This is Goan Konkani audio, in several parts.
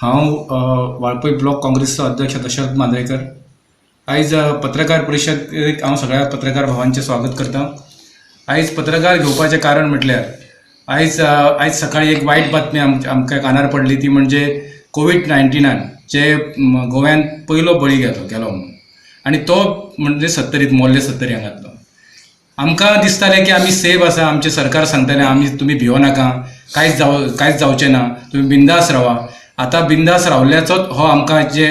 हांव वाळपय ब्लॉक काँग्रेसचो अध्यक्ष दशरथ मांद्रेकर. आयज पत्रकार परिशदेक हांव सगळ्या पत्रकार भावांचें स्वागत करता. आयज पत्रकार घेवपाचें कारण म्हटल्यार आयज आयज सकाळी एक वायट बातमी आमकां कानार पडली, ती म्हणजे कोवीड 19 जे गोव्यान पयलो बळी गेलो गेलो म्हणून, आनी तो म्हणजे सत्तरीत, मोर्ले सत्तरी हांगातलो. आमकां दिसतालें की आमी सेफ आसा, आमचें सरकार सांगतालें आमी तुमी भियो नाका, कांयच जावचें ना, तुमी बिंदास रावा. आतां बिंदास रावल्याचोच हो आमकां जे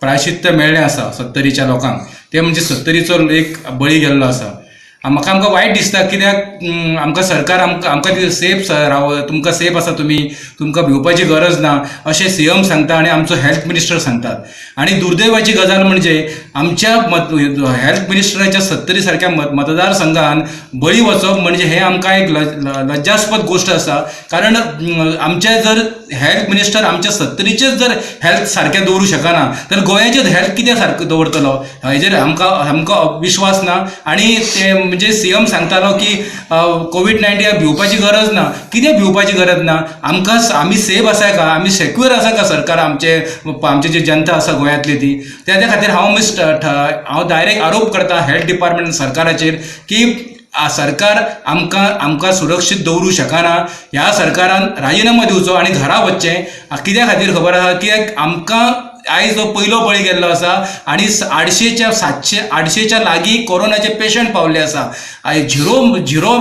प्रायश्चित्त मेळ्ळें आसा सत्तरीच्या लोकांक, तें म्हणजे सत्तरीचो एक बळी गेल्लो आसा. म्हाका आमकां वायट दिसता, कित्याक आमकां सरकार आमकां आमकां सेफ राव, तुमकां सेफ आसा तुमी, तुमकां भिवपाची गरज ना अशें सीएम सांगता आनी आमचो हेल्थ मिनिस्टर सांगतात. आनी दुर्दैवाची गजाल म्हणजे आमच्या हेल्थ मिनिस्टराच्या सत्तरी सारक्या मतदारसंघान बळी वचप म्हणजे हें आमकां एक लज्जास्पद गोश्ट आसा. कारण आमचे जर हेल्थ मिनिस्टर आमच्या सत्तरीचेच जर हेल्थ सारकें दवरूं शकना तर गोंयाचें हेल्थ कितें सारकें दवरतलो, हेजेर आमकां आमकां विश्वास ना. आनी ते म्हणजे सीएम सांगतालो की कोवीड 19 भिवपाची गरज ना. कितें भिवपाची गरज ना? आमकां आमी सेफ आसा का, आमी सेक्युअर आसा का सरकार, आमचे आमची जी जनता आसा गोंयांतली ती? त्या खातीर हांव हांव डायरेक्ट आरोप करता हेल्थ डिपार्टमेंट सरकाराचेर की सरकार आमकां आमकां सुरक्षीत दवरूं शकना. ह्या सरकारान राजिनामो दिवचो आनी घरा वचचें. कित्या खातीर खबर आसा? कित्याक आमकां आयज जो पयलो बळी गेल्लो आसा आनी 800च्या 700 800च्या लागीं कोरोनाचे पेशंट पावल्ले आसा. झिरो झिरो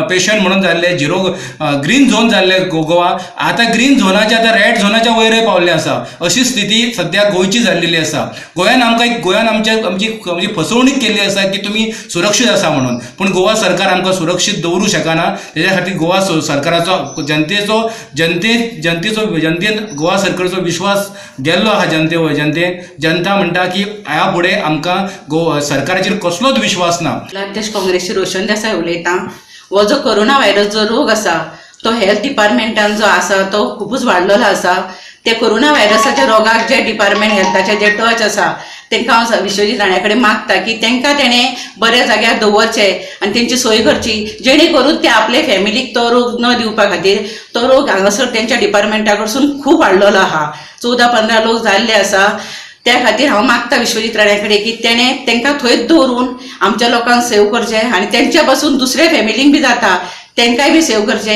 पेशंट म्हणून जाल्ले, झिरो ग्रीन झोन जाल्ले गोवा, आतां ग्रीन झोनाच्या आतां रेड झोनाच्या वयरय पावल्ले आसा. अशी स्थिती सद्या गोंयची जाल्लेली आसा. गोंयान आमकां एक गोंयान आमच्या आमची आमची फसवणूक केल्ली आसा की तुमी सुरक्षीत आसा म्हणून, पूण गोवा सरकार आमकां सुरक्षीत दवरूं शकना. तेज्या खातीर गोवा सरकाराचो जनतेचो जनते जनतेचो जनतेन गोवा सरकाराचो विश्वास गेल्लो आहा. जनते जनता म्हणटा की ह्या फुडें आमकां गोवा सरकाराचेर कसलोच विश्वास ना. अध्यक्ष काँग्रेसची रोशन देसाय उलयता. हो जो कोरोना व्हायरस जो रोग आसा तो हेल्थ डिपार्टमेंटान जो आसा तो खुबूच वाडलेलो आसा. ते कोरोना व्हायरसाच्या रोगाक जे डिपार्टमेंट हेल्थाचे जे टच आसा तांकां हांव विश्वजीत राण्या कडेन मागता की तांकां तेणें बऱ्या जाग्यार दवरचें आनी तेंची सोय करची, जेणे करून ते आपले फॅमिलीक तो रोग न दिवपा खातीर. तो रोग हांगासर तेंच्या डिपार्टमेंटा कडसून खूब वाडलेलो आहा, 14-15 लोक जाल्ले आसा. त्या खातीर हांव मागता विश्वजीत राण्या कडेन की तेणें तांकां थंयच दवरून आमच्या लोकांक सेव करचें आनी तेंच्या पासून दुसऱ्या फॅमिलींक बी जाता तांकांय बी सेव करचें.